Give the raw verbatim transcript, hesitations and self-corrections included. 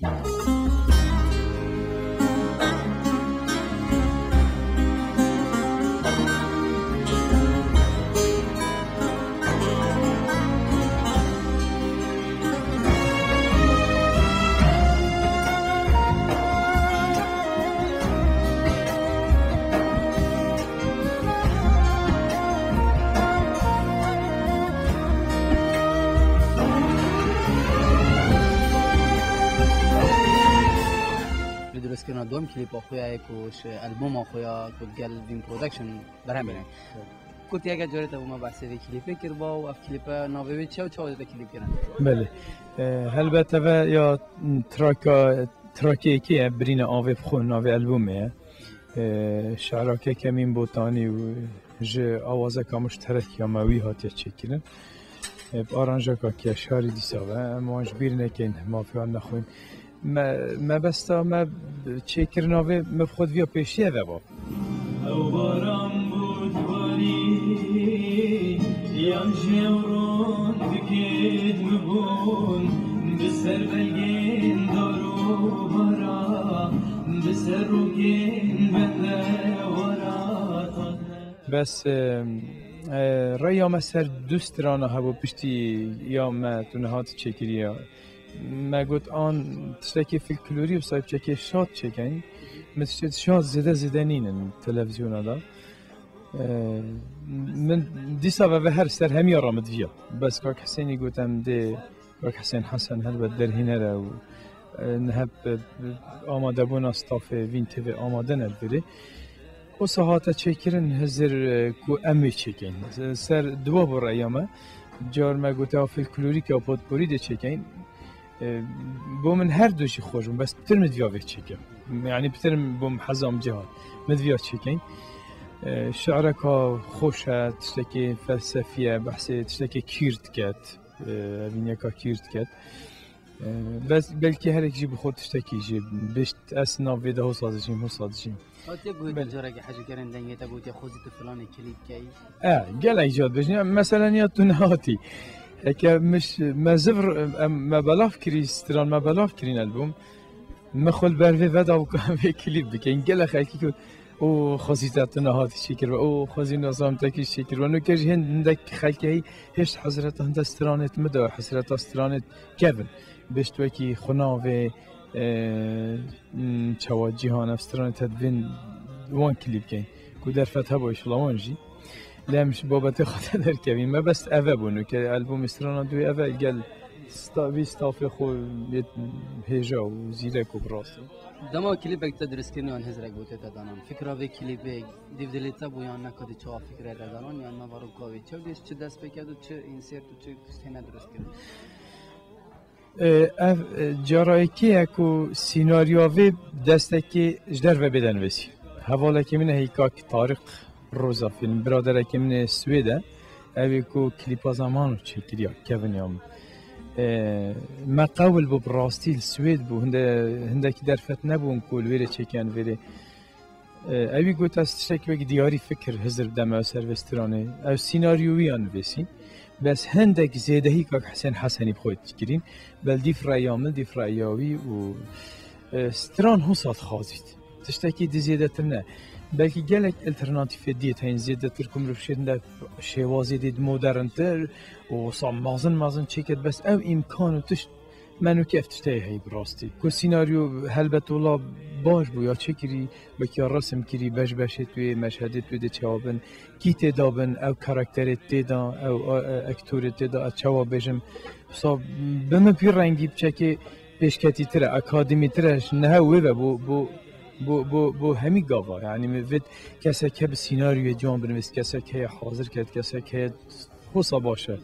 Li dirustkirina dom klîpa xwe ya ku ji albuma xwe ya ku digel Vîn Production berhem bine. Belê. Ku tu yeke carê te bo me behsê vê klîpê kiriba û ev klîpe navê wê çi ye û çawa te klîp kirin? Belê. E, helbet eve ya traka, trakê yekê ye, Birîne Avê bi xwe navê albumê ye. E, şe'ra Kekemîn Botanî û ji awazeka muşterek ya me wî hatiye çêkirin. E, bi aranjeka Keşarî dîsa ve. Em wan ji bîr nekin, mafê wan nexwin. Me, mebesta me çêkirina vê, me bi xwe diviya pêşiye ve ba. Ew baran bû dibarî, yan jî ew ron dikêt mi bûn, bi ser belgên dar û bara, bi ser rokên bende wara. Bes, e, e, reya me ser du strana hebû piştî ya me tu niha tu çêkiriye. Me got, an tiştekî folklorî û sahîbçekê şad çêkeyn. Min tiştê şad zêde zêde nînin televîzyona de. Ee, min dîsa ve, ve her ser hemiya re min diviya. Bes Kak Hesênî got, em dê Kak Hesên Hesen helbet derhîner e û, e, niha bi, bi amadebûna stafê Vîn T V amade ne li virê. Wisa hate çêkirin hizir, e, ku em wê çêkeyn. Ser diwa bo reya me. Car me gote ya folklorîk ya potporî dê çêkeyn. E, bo min her du jî xweş bûn, bes pitir min diviya vê çêkim. Yanî pitir min bo min hezam cih hat. Min diviya çêkeyn. E, şi'reka xweş e, tiştekê felsefî ye, behsê tiştekê kîr diket. E, evîniyeka kîr diket. E, bes belkî herek jî bi xwe tiştekî jî bêjt, ez nav vê de hosa dijîm, hosa dijîm. Hatiye guhê Belê. Careke hejîkirin dengê te gotiye xwezî tu filanê klîp key? E, gelek car dibêjin. Mesela niha tu nehatî. Heke miş, me zivr, em, me belav kirî stran, me belav kirîn album. Me xwe li ber vê veda û ka vê klîp bikin. Gelek xelkî ku, "O xwezî te tu nehatî çêkirve, o xwezî nazam te kî çêkirve." Nûke jî hin-, hindek xelkê heyî hêşt hezreta hinde stranêt min de, hesreta stranêt kevin. Bêjt wekî xwe navê, e, m, çawa Cîhan, ev stranê te divên wan klîp keyn. Ku derfet hebo, înşallah wan jî. Lê em ji babetê xwe te derkevîn. Me bes eve bûn û ke albûmê strana duyê eve gel sta-, vî stafê xwe yê hêja û zîrek û bi rastî. Dema klîpek te diristkirin yan hizrek bo te te danan. Fikra vê klîpê dîv dilê te bû yan neka dî çawa fikre te danan yan nava roka wê çew dê çi dest pê ked û çi însert û çi tiştê ne diristkirin? E, ev, e, cara yekê ye ku sînaryoya vê destekê ji derve bêde nivîsî. Hevalekê min e, hêka ki Tariq Rozafîn, biraderekê min ê Swêd e, ew ê ku klîpa Zamano çêkiriya, kevin ya min. E, me qewil bû, bi rastî li Swêd bû, hinde-, hindekî derfet nebûn ku li wêrê çêkiyan vêrê. E, ewî got, ez tiştek wek diyarî fikir hizir bideme ser vê stranê. Ew sînaryo wî ya nivîsîn. Bes hindek zêdehî kak Hesên Hesenî bi xwe dikirîn. Bel dîf reya min, dîf reya wî û, e, stran hosa dixwazît. Tiştekî di zêdetir ne. Belkî gelek alternatîfê dît heyîn zêdetir ku mirov şêt de şêwazê dît moderntir û wisa mezin mezin çêket. Bes ew îmkan û tişt Me nûke ev tiştê heyî bi rastî. Ku sînaryo helbet wila baş bû ya çêkirî, wekî ya resim kirî, beş beşê tu yê, meşhedê tu yê dê çawa bin, kî tê da bin, ew karakterê tê da, ew, e, e, aktorê tê da, ez çawa bêjim. Wisa bi min pî rengî biçekê pêşketîtir e, akademîtir e, ji niha wê ve bo, bo, bo, bo, bo hemî gava. Yanî min vêt kesek hebe sînaryoyê ciwan binivîst, kesek heye hazir ket, kesek heye hosa baş e.